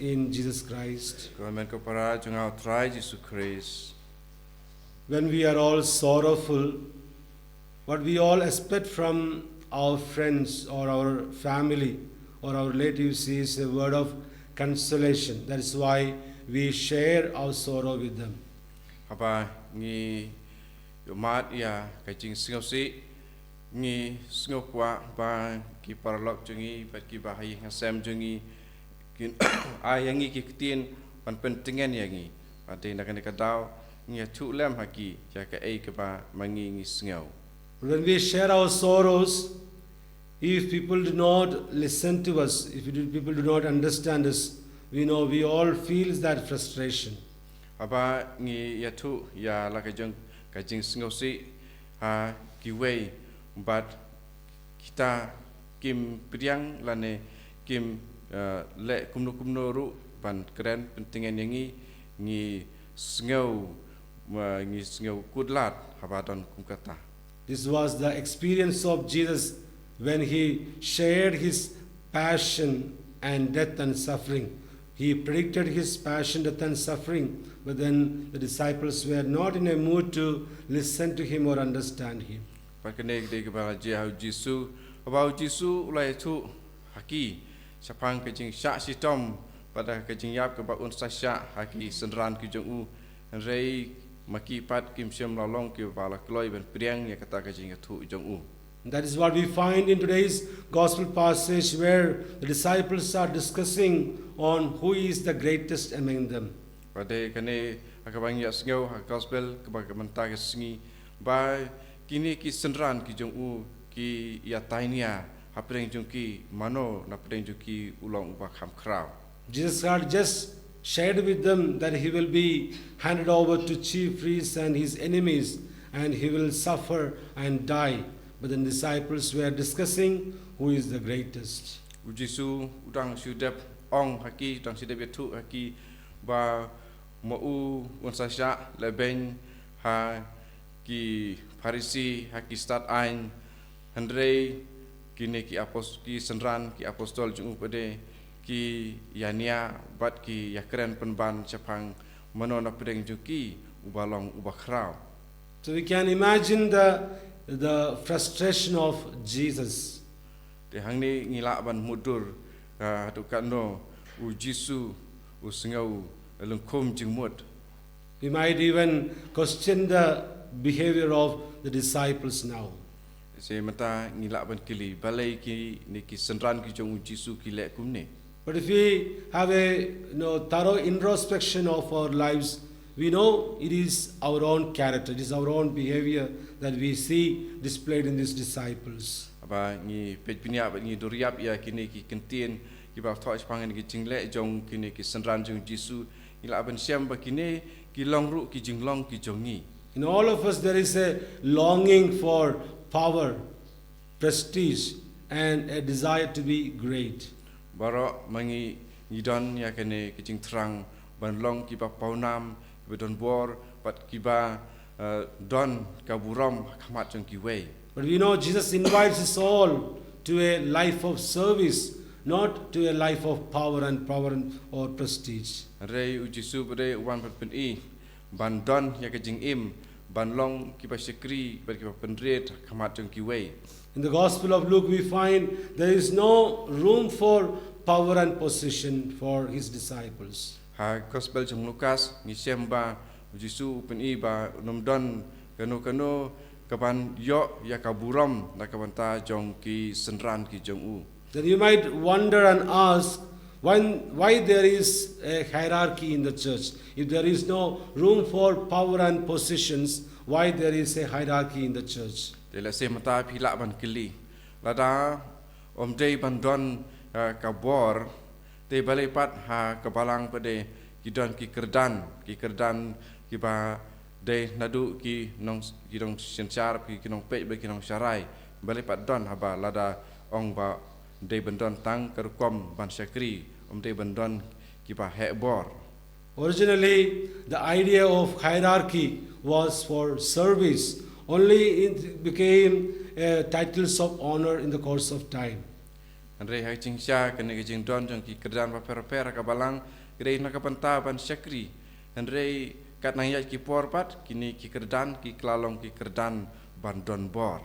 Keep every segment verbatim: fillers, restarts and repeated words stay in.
in Jesus Christ. Ka la ïamen ka para jong nga ha u Trai Jisu Khrist. When we are all sorrowful, what we all expect from our friends or our family or our relatives is a word of consolation. That is why we share our sorrow with them. Haba ngi ïohmad ïa ka jingsngewsih, ngi sngew kwah ba ki paralok jong ngi bad kiba ha ïing ha sem jong ngi kin ai ïa ngi ki ktien ban pyntngen ïa ngi. Bad dei na kane ka daw ngi ïathuh lem ha ki ïa kaei kaba ma ngi ngi sngew. When we share our sorrows, if people do not listen to us, if people do not understand us, we know we all feel that frustration. Haba ngi ïathuh ïa la ka jong ka jingsngewsih ha kiwei bad kita kim pdiang lane kim, eh, leh kumno kumno ruh ban kren pyntngen ïa ngi, ngi sngew, eh, ngi sngew kut lad haba don kum kata. This was the experience of Jesus when he shared his passion and death and suffering. He predicted his passion, death, and suffering, but then the disciples were not in a mood to listen to him or understand him. Bad kane ka dei kaba la jia ha u Jisu, haba u Jisu u la ïathuh ha ki shaphang ka jingshah shitom bad ka jingïap kaba un sa shah ha ki synran ki jong u, hynrei ma ki pat kim shym la long kiba la kloi ban pdiang ïa kata ka jingïathuh jong u. That is what we find in today's gospel passage, where the disciples are discussing on who is the greatest among them. Bad dei kane ha kaba ngi ïa sngew ha gospel kaba ka mynta ka sngi ba kine ki synran ki jong u ki ïa tainia hapdeng jong ki mano napdeng jong ki u long uba kham khraw. Jesus had just shared with them that he will be handed over to chief priests and his enemies, and he will suffer and die. But the disciples were discussing who is the greatest. U Jisu u dang shu dep ong ha ki, u dang shu dep ïathuh ha ki ba ma u un sa shah lehbeiñ ha ki Pharisi, ha ki stad aiñ, hynrei kine ki apos-, ki synran, ki apostol jong u pat de ki ïa nia bad ki ïa kren pynban shaphang mano napdeng jong ki uba long uba khraw. So we can imagine the, the frustration of Jesus. Te hangne ngi lah ban mutdur, ah, haduh katno u Jisu u sngew lyngkhum jingmut. We might even question the behavior of the disciples now. Te mynta ngi lah ban kylli balei kine ki synran ki jong u Jisu ki leh kumne. But if we have a, you know, thorough introspection of our lives, we know it is our own character, it is our own behavior that we see displayed in these disciples. Haba ngi peit bniah bad ngi duriap ïa kine ki kyntien kiba thoh shaphang kine ki jingleh jong kine ki synran jong u Jisu, ngi lah ban shem ba kine ki long ruh ki jinglong ki jong ngi. In all of us there is a longing for power, prestige, and a desire to be great. Baroh ma ngi ngi don ïa kane ka jingthrang ban long kiba pawnam, kiba don bor bad kiba, eh, don ka burom ha khmat jong kiwei. But we know Jesus invites us all to a life of service, not to a life of power and power and, or prestige. Hynrei u Jisu pat de u wan ban pyni ban don ïa ka jingim ban long kiba shakri bad kiba pynrit ha khmat jong kiwei. In the Gospel of Luke, we find there is no room for power and position for his disciples. Ha Gospel jong u Lukas ngi shem ba u Jisu u pyni ba un ym don kano kano kaban ïoh ïa ka burom na ka bynta jong ki synran ki jong u. Then you might wonder and ask, when, why there is a hierarchy in the church? If there is no room for power and positions, why there is a hierarchy in the church? Te lehse mynta phi lah ban kylli, lada ym dei ban don, eh, ka bor, te balei pat ha ka balang pat de ki don ki kyrdan, ki kyrdan kiba dei naduh ki nong, ki nongsynshar, ki, ki nongpeit bad ki nongsharai. Balei pat don haba lada ong ba dei ban don tang ka rukom ban shakri, ym dei ban don kiba heh bor. Originally, the idea of hierarchy was for service. Only it became, uh, titles of honor in the course of time. Hynrei ha ka jingshisha kane ka jingdon jong ki kyrdan bapher bapher ha ka balang ka dei na ka bynta ban shakri. Hynrei katba nang ïaid ki por pat kine ki kyrdan ki kylla long ki kyrdan ban don bor.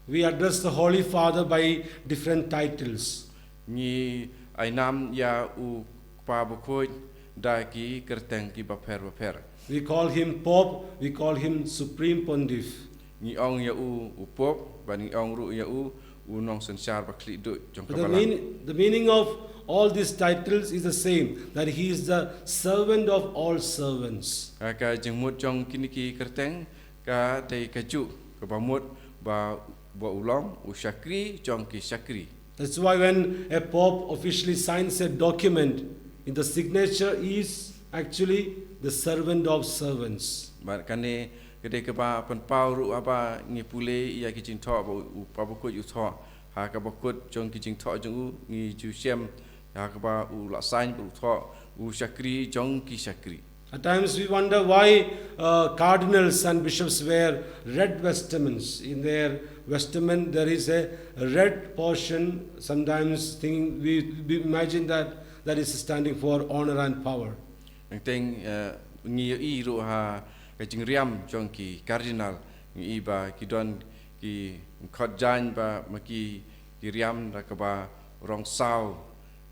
We address the Holy Father by different titles. Ngi ai nam ïa u Kpa Bakhuid da ki kyrteng ki bapher bapher. We call him Pope, we call him Supreme Pontiff. Ngi ong ïa u u Pope, bad ngi ong ruh ïa u u nongsynshar bakhlieh duh jong ka balang. Mean, the meaning of all these titles is the same, that he is the servant of all servants. Ha ka jingmut jong kine ki kyrteng ka dei kajuh, kaba mut ba, ba u long u shakri jong ki shakri. That's why when a pope officially signs a document, the signature is actually the servant of servants. Bad kane ka dei kaba pynpaw ruh haba ngi pule ïa ki jingthoh ba u Kpa Bakhuid u thoh. Ha kaba kut jong ki jingthoh jong u ngi ju shem ha kaba u la sign ba u thoh u shakri jong ki shakri. At times we wonder why uh, cardinals and bishops wear red vestments. In their vestment, there is a red portion. Sometimes thinking we, we imagine that that is standing for honor and power. Teng teng, eh, ngi ïohi ruh ha ka jingriam jong ki cardinal, ngi ïohi ba ki don ki khot jaiñ ba ma ki, ki riam da kaba rong saw.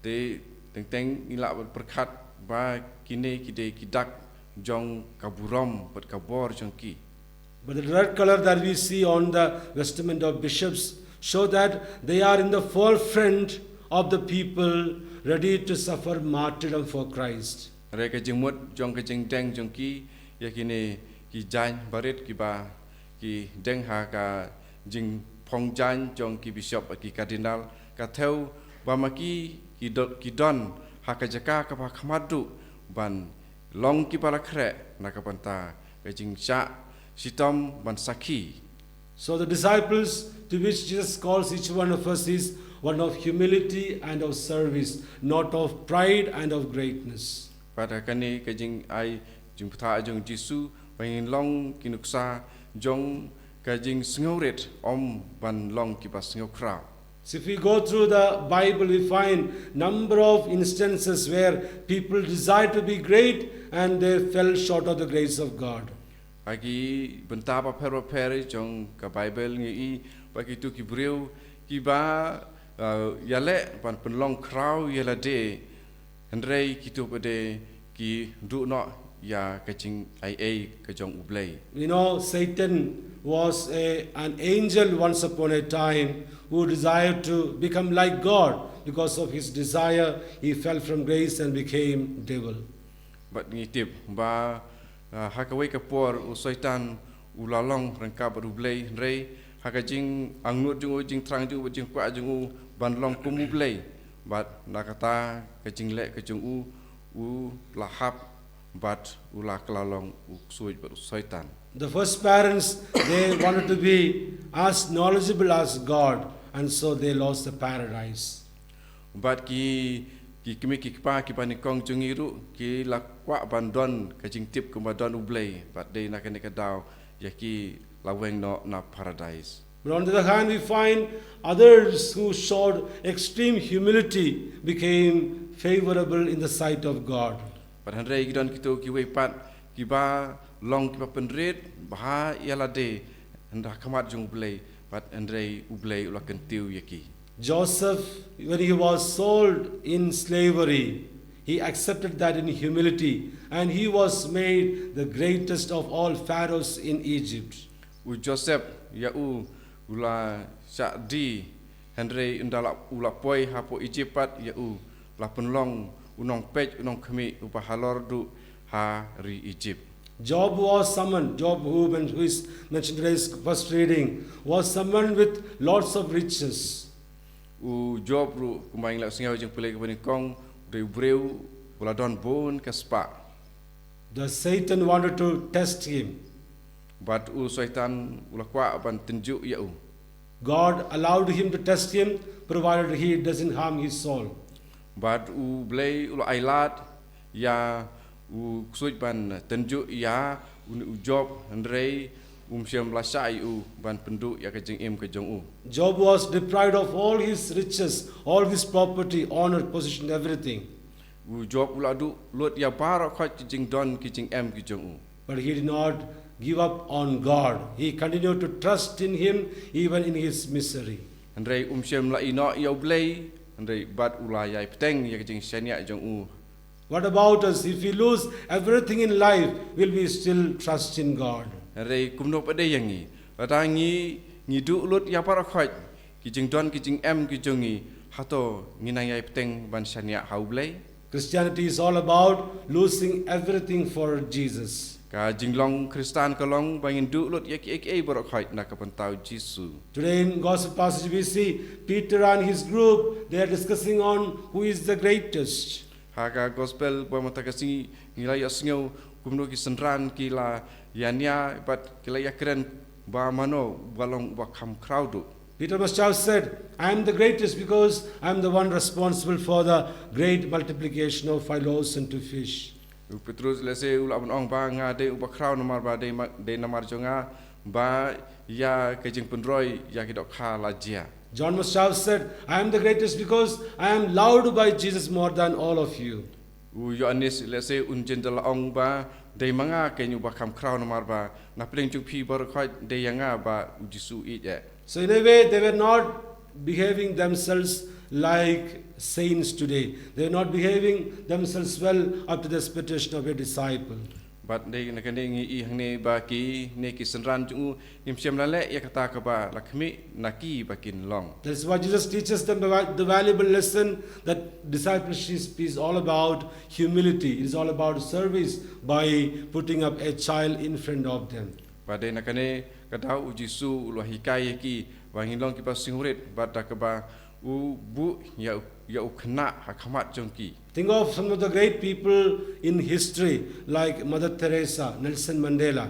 Te teng teng ngi lah ban pyrkhat ba kine ki dei ki dak jong ka burom bad ka bor jong ki. But the red color that we see on the vestment of bishops show that they are in the forefront of the people ready to suffer martyrdom for Christ. Hynrei ka jingmut jong ka jingdeng jong ki ïa kine ki jaiñ barit kiba ki deng ha ka jingphong jaiñ jong ki bishop, ki cardinal, ka thew ba ma ki ki do-, ki don ha ka jaka kaba khmat duh ban long kiba la khreh na ka bynta ka jingshah shitom ban sakhi. So the disciples to which Jesus calls each one of us is one of humility and of service, not of pride and of greatness. Bad ha kane ka jingai jingpyrta jong Jisu ba ngin long ki nuksa jong ka jingsngewrit, ym ban long kiba sngewkhraw. So if we go through the Bible, we find number of instances where people desire to be great and they fell short of the grace of God. Ha ki bynta bapher bapher jong ka Bible ngi ïohi ba kito ki briew kiba, uh, ïaleh ban pynlong khraw ïa lade, hynrei kito pat de ki duh noh ïa ka jingaiei ka jong U Blei. You know, Satan was a, an angel once upon a time who desired to become like God. Because of his desire, he fell from grace and became devil. Bad ngi tip ba, ah, ha kawei ka por u Soitan u la long ryngkat bad U Blei, hynrei ha ka jingangnud jong u, jingthrang jong u, jingkwah jong u ban long kum U Blei, bad na kata ka jingleh ka jong u, u la hap bad u la kylla long u ksuid bad u Soitan. The first parents, they wanted to be as knowledgeable as God, and so they lost the paradise. Bad ki, ki kmie ki kpa kiba nyngkong jong ngi ruh ki la kwah ban don ka jingtip kumba don U Blei, bad dei na kane ka daw ïa ki la weng noh na paradise. But on the other hand, we find others who showed extreme humility became favorable in the sight of God. Bad hynrei ki don kito kiwei pat kiba long kiba pynrit bha ïa lade ha khmat jong U Blei, bad hynrei U Blei u la kyntiew ïa ki. Joseph, when he was sold in slavery, he accepted that in humility, and he was made the greatest of all pharaohs in Egypt. U Joseph, ïa u u la shah die, hynrei ynda la, u la poi hapoh Egypt pat, ïa u la pynlong u nongpeit u nongkhmih uba halor duh ha ri Egypt. Job was someone, Job who men-, who is mentioned in today's first reading, was someone with lots of riches. U Job ruh, kumba ngi la sngew jingpule kaba nyngkong, u dei u briew uba la don bun ka spah. The Satan wanted to test him. Bad u Soitan u la kwah ban tynjuh ïa u. God allowed him to test him, provided he doesn't harm his soul. Bad U Blei u la ailad ïa u ksuid ban tynjuh ïa une u Job, hynrei um shym la shah ïa u ban pynduh ïa ka jingim ka jong u. Job was deprived of all his riches, all his property, honor, position, everything. U Job u la duh lut ïa baroh khoit ki jingdon ki jingem ki jong u. But he did not give up on God. He continued to trust in Him even in his misery. Hynrei um shym la ïehnoh ïa U Blei, hynrei bad u la ïai bteng ïa ka jingshaniah jong u. What about us? If we lose everything in life, will we still trust in God? Hynrei kumno pat de ïa ngi? Lada ngi, ngi duh lut ïa baroh khoit ki jingdon ki jingem ki jong ngi, hato ngi nang ïai bteng ban shaniah ha U Blei? Christianity is all about losing everything for Jesus. Ka jinglong Khristan ka long ba ngin duh lut ïa kiei kiei baroh khoit na ka bynta U Jisu. Today in gospel passage we see Peter and his group, they are discussing on who is the greatest. Ha ka gospel ba mynta ka sngi ngi la ïohsngew kumno ki synran ki la ïania bad ki la ïakren ba mano ba long ba kham khraw duh. Peter must have said, "I am the greatest because I am the one responsible for the great multiplication of five loaves and two fish." U Petrus lehse u lah ban ong ba nga dei uba khraw namar ba dei ma-, dei namar jong nga ba ïa ka jingpynroi ïa ki dohkha la jia. John must have said, "I am the greatest because I am loved by Jesus more than all of you." U Ïoannis lehse un jin da la ong ba dei ma nga keiñ uba kham khraw namar ba na pdeng jong phi baroh khoit dei ïa nga ba U Jisu u ïeit eh. So in a way, they were not behaving themselves like saints today. They were not behaving themselves well up to the expectation of a disciple. Bad dei na kane ngi i hangne ba kine ki synran jong u ngim shym la leh ïa kata kaba la khmih na ki ba kin long. That's why Jesus teaches them the va-, the valuable lesson that discipleship is all about humility. It is all about service by putting up a child in front of them. Bad dei na kane ka daw U Jisu u la hikai ïa ki ba ngin long kiba sngewrit bad da kaba u buh ïa u, ïa u khynnah ha khmat jong ki. Think of some of the great people in history like Mother Teresa, Nelson Mandela.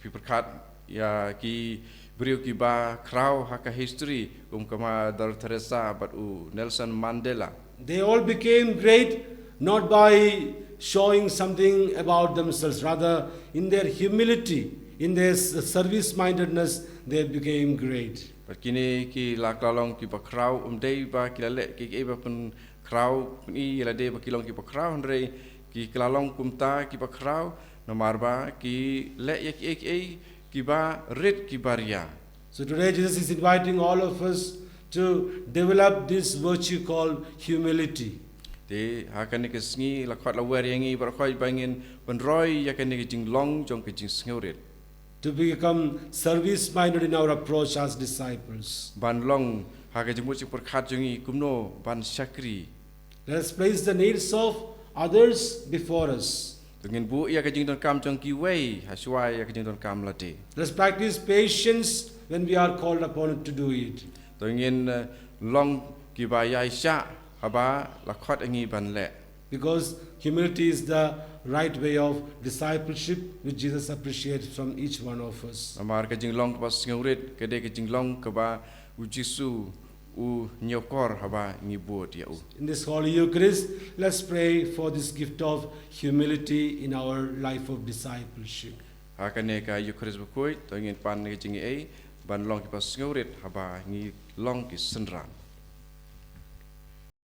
Phi pyrkhat ïa ki briew kiba khraw ha ka history kum ka Mother Teresa bad u Nelson Mandela. They all became great not by showing something about themselves, rather in their humility, in their s-, service mindedness, they became great. Bad kine ki la kylla long kiba khraw, ym dei ba ki la leh kiei kiei ba pynkhraw pyni ïa lade ba ki long kiba khraw, hynrei ki kylla long kumta kiba khraw namar ba ki leh ïa kiei kiei kiba rit kiba ria. So today Jesus is inviting all of us to develop this virtue called humility. Te ha kane ka sngi la khot la wer ïa ngi baroh khoit ba ngin pynroi ïa kane ka jinglong jong ka jingsngewrit. To become service minded in our approach as disciples. Ban long ha ka jingmut jingpyrkhat jong ngi kumno ban shakri. Let us place the needs of others before us. To ngin buh ïa ka jingdonkam jong kiwei ha shuwa ïa ka jingdonkam lade. Let us practice patience when we are called upon to do it. To ngin, eh, long kiba ïaishah haba la khot ïa ngi ban leh. Because humility is the right way of discipleship, which Jesus appreciates from each one of us. Namar ka jinglong kaba sngewrit ka dei ka jinglong kaba U Jisu u ñiewkor haba ngi bud ïa u. In this Holy Eucharist, let's pray for this gift of humility in our life of discipleship. Ha kane ka Eucharist bakhuid, to ngin pan ka jingaiei ban long kiba sngewrit haba ngi long ki synran.